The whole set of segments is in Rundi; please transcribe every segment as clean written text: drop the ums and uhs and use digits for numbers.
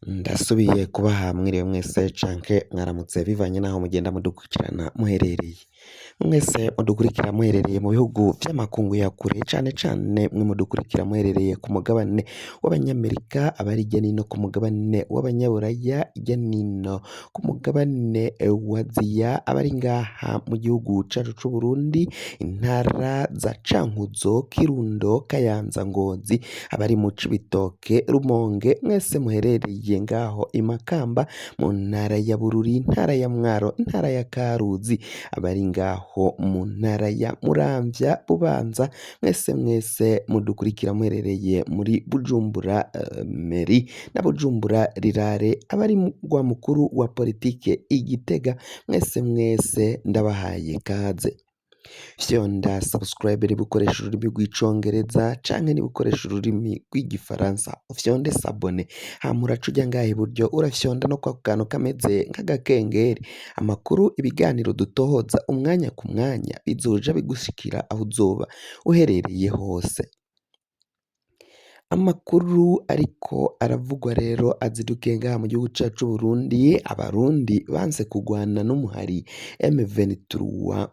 Ndasubiye kubaha mwiriwe mwese canke mwaramutse bivanye n'aho mugenda mudukurikirana muherereye. Mwese mudukurikira muherereye mu bihugu vy'amakungu ya kure, cane cane mwe mudukurikira muherereye ku mugabane w'abanyamerika, abari hirya nino ku mugabane w'abanyaburaya, hirya nino ku mugabane wa Aziya, abari ngaha mu gihugu cacu c'Uburundi, intara za Cankuzo, Kirundo, Kayanza, Ngozi, abari mu Cibitoke, Rumonge, mwese muherereye ngaho i Makamba, mu ntara ya Bururi, intara ya Mwaro, intara ya Karuzi, abari ngaho mu ntara ya Muramvya, Bubanza, mwese mwese mudukurikira muherereye muri Bujumbura meri na Bujumbura rirare, abari mugwa mukuru wa politike i Gitega, mwese mwese ndabahaye kaze. Fyonda subscribe niba ukoresha ururimi rw'icongereza canke niba ukoresha ururimi rw'igifaransa ufyonde s'abonner, hama uraca uja ngaha iburyo urafyonda no kwako kantu kameze nk'agakengeri. Amakuru, ibiganiro dutohoza umwanya ku mwanya bizoja bigushikira aho uzoba uherereye hose. Amakuru ariko aravugwa rero azidukiye ngaha mu gihugu cacu c'Uburundi, abarundi banse kugwana n'umuhari M23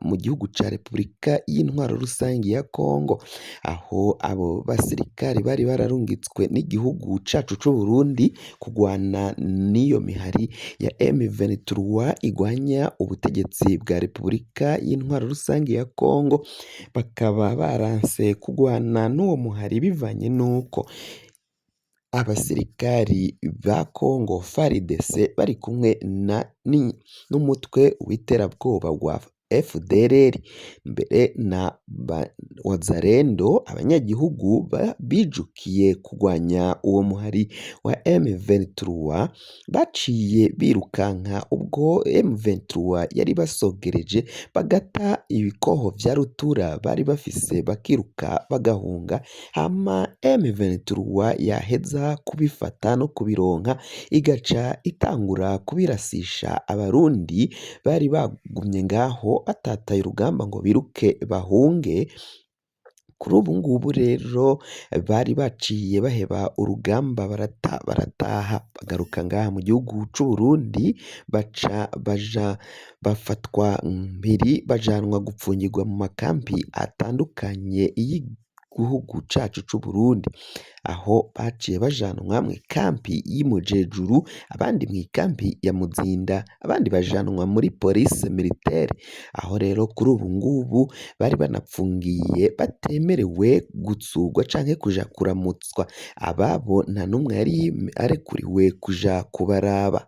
mu gihugu ca Repubulika y'Intwaro Rusangi ya Kongo, aho abo basirikari bari bararungitswe n'igihugu cacu c'Uburundi kugwana n'iyo mihari ya M23 igwanya ubutegetsi bwa Repubulika y'Intwaro Rusangi ya Kongo, bakaba baranse kugwana n'uwo muhari bivanye n'uko abasirikari ba Congo FARDC bari kumwe na n'umutwe w'iterabwoba wa FDLR mbere na Wazalendo, abanyagihugu bijukiye kugwanya uwo muhari wa M23 baciye birukanka ubwo M23 yari basogereje, bagata ibikoho vya rutura bari bafise bakiruka bagahunga, hama M23 yaheza kubifata no kubironka igaca itangura kubirasisha abarundi bari bagumye ngaho batataye urugamba ngo biruke bahunge. Kuri ubu ngubu rero bari baciye baheba urugamba barata barataha bagaruka ngaha mu gihugu c'Uburundi, baca baja bafatwa mpiri bajanwa gupfungirwa mu makampi atandukanye y'igihugu cacu c'Uburundi, aho baciye bajanwa mw'ikampi y'Imujejuru, abandi mw'ikampi ya Muzinda, abandi bajanwa muri police militaire, aho rero kuri ubu ngubu bari banapfungiye batemerewe gutsurwa canke kuja kuramutswa ababo, nta n'umwe yari arekuriwe kuja kubaraba.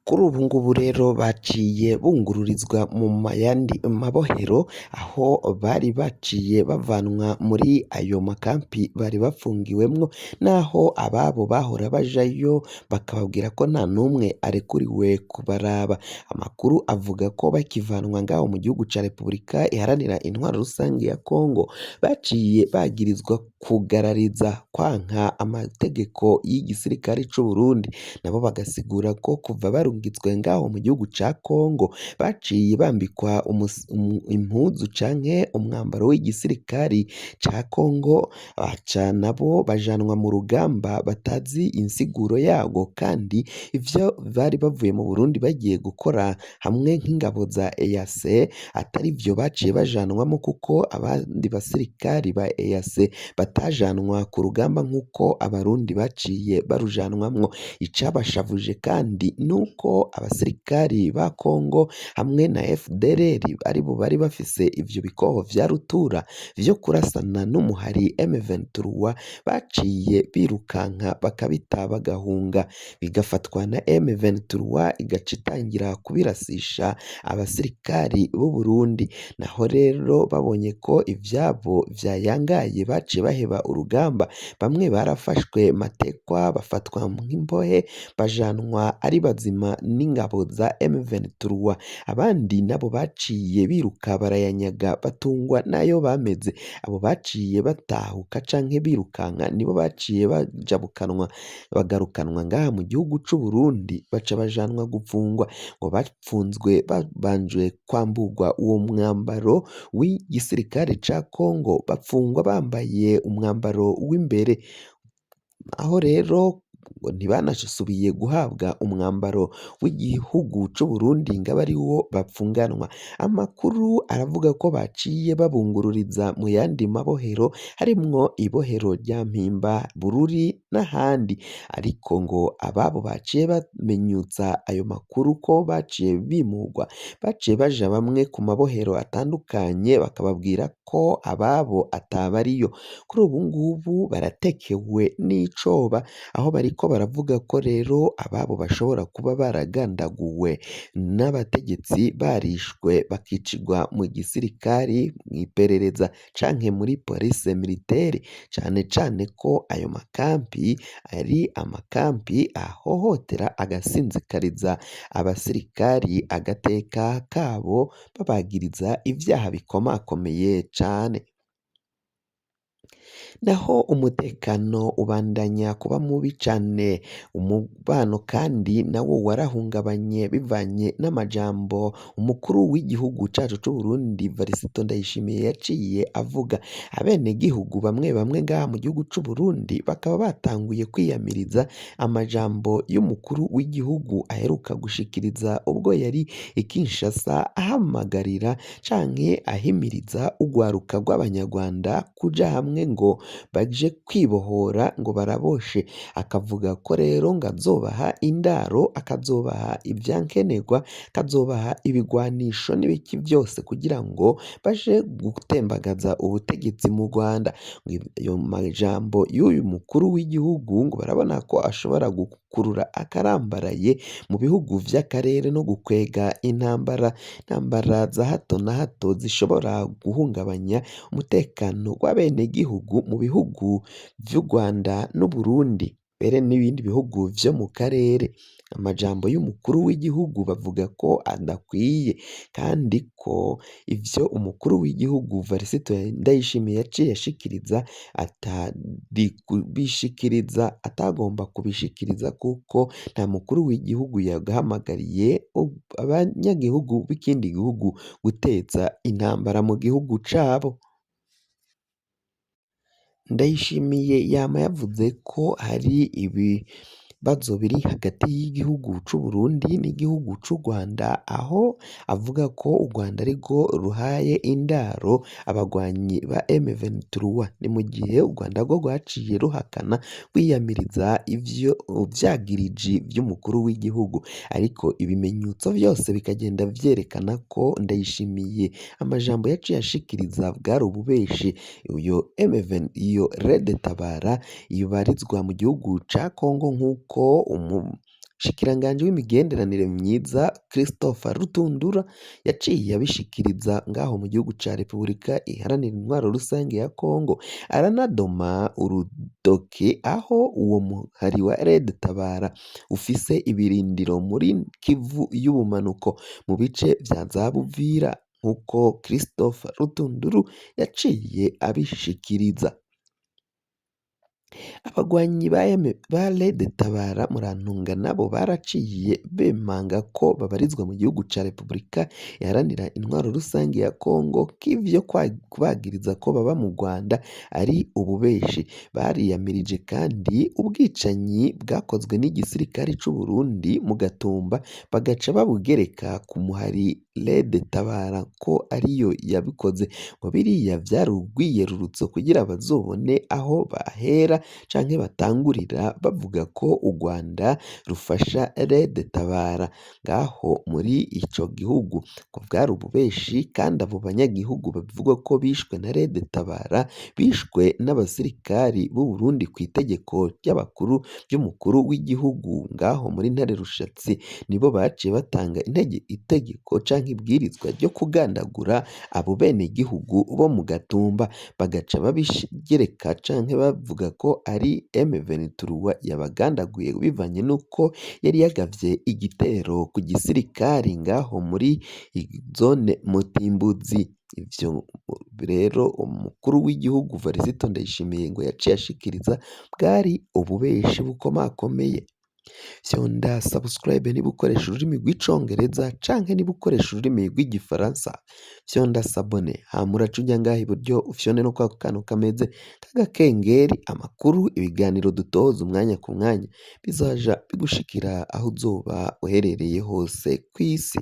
Kuri ubu ngubu rero baciye bungururizwa mu yandi mabohero, aho bari baciye bavanwa muri ayo makampi bari bafungiwemwo, naho ababo bahora bajayo bakababwira ko nta n'umwe arekuriwe kubaraba. Amakuru avuga ko bakivanwa ngaho mu gihugu ca Repubulika Iharanira Intwaro Rusangi ya Kongo baciye bagirizwa kugarariza kwanka amategeko y'igisirikare c'Uburundi, nabo bagasigura ko kuva barungitswe ngaho mu gihugu ca Kongo baciye bambikwa impuzu canke umwambaro w'igisirikari ca Kongo, baca nabo bajanwa mu rugamba batazi insiguro yarwo, kandi ivyo bari bavuye mu Burundi bagiye gukora hamwe nk'ingabo za EAC atari vyo baciye bajanwamo, kuko abandi basirikari ba EAC batajanwa ku rugamba nk'uko abarundi baciye barujanwamwo. Icabashavuje kandi nuko abasirikari ba Kongo hamwe na FDLR aribo bari bafise ivyo bikoho vya rutura vyo kurasana n'umuhari M23 baciye birukanka bakabita bagahunga, bigafatwa na M23 igaca itangira kubirasisha abasirikari b'u Burundi. Naho rero babonye ko ivyabo vyayangaye baciye baheba urugamba, bamwe barafashwe matekwa bafatwa nk'imbohe bajanwa ari bazima n'ingabo za M23, abandi nabo baciye biruka barayanyaga batungwa n'ayo bameze. Abo baciye batahuka canke birukanka nibo baciye bajabukanwa bagarukanwa ngaha mu gihugu c'Uburundi, baca bajanwa gupfungwa. Ngo bapfunzwe babanje kwamburwa uwo mwambaro w'igisirikare ca Kongo, bapfungwa bambaye umwambaro w'imbere. Aho rero Ngo ntibanasubiye guhabwa umwambaro w'igihugu c'Uburundi ngo abe ariwo bapfunganwa. Amakuru aravuga ko baciye babungururiza mu yandi mabohero harimwo ibohero rya Mpimba, Bururi n'ahandi, ariko ngo ababo baciye bamenyutsa ayo makuru ko baciye bimugwa, baciye baja bamwe ku mabohero atandukanye bakababwira ko ababo atabariyo. Kuri ubu ngubu baratekewe n'icoba, aho bariko baravuga ko rero ababo bashobora kuba baragandaguwe n'abategetsi, barishwe bakicirwa mu gisirikari, mw'iperereza canke muri police militaire, cane cane ko ayo makampi ari amakampi ahohotera agasinzikariza abasirikari agateka kabo, babagiriza ivyaha bikomakomeye cane. Naho umutekano ubandanya kuba mubi cane, umubano kandi nawo warahungabanye bivanye n'amajambo umukuru w'igihugu cacu c'Uburundi Varisito Ndayishimiye yaciye avuga. Abenegihugu bamwe bamwe ngaha mu gihugu c'Uburundi bakaba batanguye kwiyamiriza amajambo y'umukuru w'igihugu aheruka gushikiriza ubwo yari i Kinshasa, ahamagarira canke ahimiriza urwaruka rw'abanyarwanda kuja hamwe ngo baje kwibohora, ngo baraboshe. Akavuga ko rero ngo azobaha indaro, akazobaha ivyankenerwa, akazobaha ibigwanisho n'ibiki vyose kugira ngo baje gutembagaza ubutegetsi mu Rwanda. Ayo majambo y'uyu mukuru w'igihugu ngo barabona ko ashobora gukurura akarambaraye mu bihugu vy'akarere no gukwega intambara, intambara za hato na hato zishobora guhungabanya umutekano w'abenegihugu mu bihugu vy'u Rwanda n'Uburundi, mbere n'ibindi bihugu vyo mu karere. Amajambo y'umukuru w'igihugu bavuga ko adakwiye, kandi ko ivyo umukuru w'igihugu Varisito Ndayishimiye yaciye ashikiriza atari kubishikiriza, atagomba kubishikiriza, kuko nta mukuru w'igihugu yagahamagariye abanyagihugu b'ikindi gihugu guteza intambara mu gihugu cabo. Ndayishimiye yama yavuze ko hari ibibazo biri hagati y'igihugu c'Uburundi n'igihugu c'u Rwanda, aho avuga ko u Rwanda arirwo ruhaye indaro abagwanyi ba M23. Ni mu gihe u Rwanda rwo rwaciye ruhakana, rwiyamiriza ivyo vyagiriji vy'umukuru w'igihugu, ariko ibimenyetso vyose bikagenda vyerekana ko Ndayishimiye amajambo yaciye ashikiriza bwari ububeshi. Uyo M20, iyo Red Tabara ibarizwa mu gihugu ca Congo, nk'uko umushikiranganji w'imigenderanire myiza Christopher Rutundura yaciye abishikiriza ngaho mu gihugu ca Repubulika Iharanira Intwaro Rusange ya Congo. Aranadoma urudoke aho uwo muhari wa Red Tabara ufise ibirindiro muri Kivu y'ubumanuko mu bice vya za Buvira, nk'uko Christopher Rutunduru yaciye abishikiriza. Abagwanyi ba Red Tabara, murantunga, nabo baraciye bemanga ko babarizwa mu gihugu ca Repubulika Iharanira Intwaro Rusange ya Congo, k'ivyo kubagiriza ko baba mu Rwanda ari ububeshi. Bariyamirije kandi ubwicanyi bwakozwe n'igisirikare c'Uburundi mu Gatumba, bagaca babugereka ku muhari Red Tabara ko ariyo yabikoze. Ngo biriya vyari urwiyerurutso kugira bazobone aho bahera canke batangurira bavuga ko u Rwanda rufasha Red Tabara ngaho muri ico gihugu. Ngo bwari ububeshi, kandi abo banyagihugu bavugwa ko bishwe na Red Tabara bishwe n'abasirikari b'u Burundi kw'itegeko ry'abakuru ry'umukuru w'igihugu ngaho muri Ntare Rushatsi. Nibo baciye batanga intege itegeko canke ibwirizwa ryo kugandagura abo benegihugu bo mu Gatumba, bagaca babigereka canke bavuga ko ari M23 yabagandaguye, bivanye n'uko yari yagavye igitero ku gisirikari ngaho muri zone Mutimbuzi. Ivyo rero umukuru w'igihugu Varisito Ndayishimiye ngo yaciye ashikiriza bwari ububeshi bukomakomeye. Fyonda subscribe niba ukoresha ururimi rw'Icongereza, canke niba ukoresha ururimi rw'Igifaransa fyonda s'abonner, hama uraca uja ngaha iburyo ufyonde no kwako kantu kameze k'agakengeri. Amakuru, ibiganiro dutoza umwanya ku mwanya bizaja bigushikira aho uzoba uherereye hose kw'isi.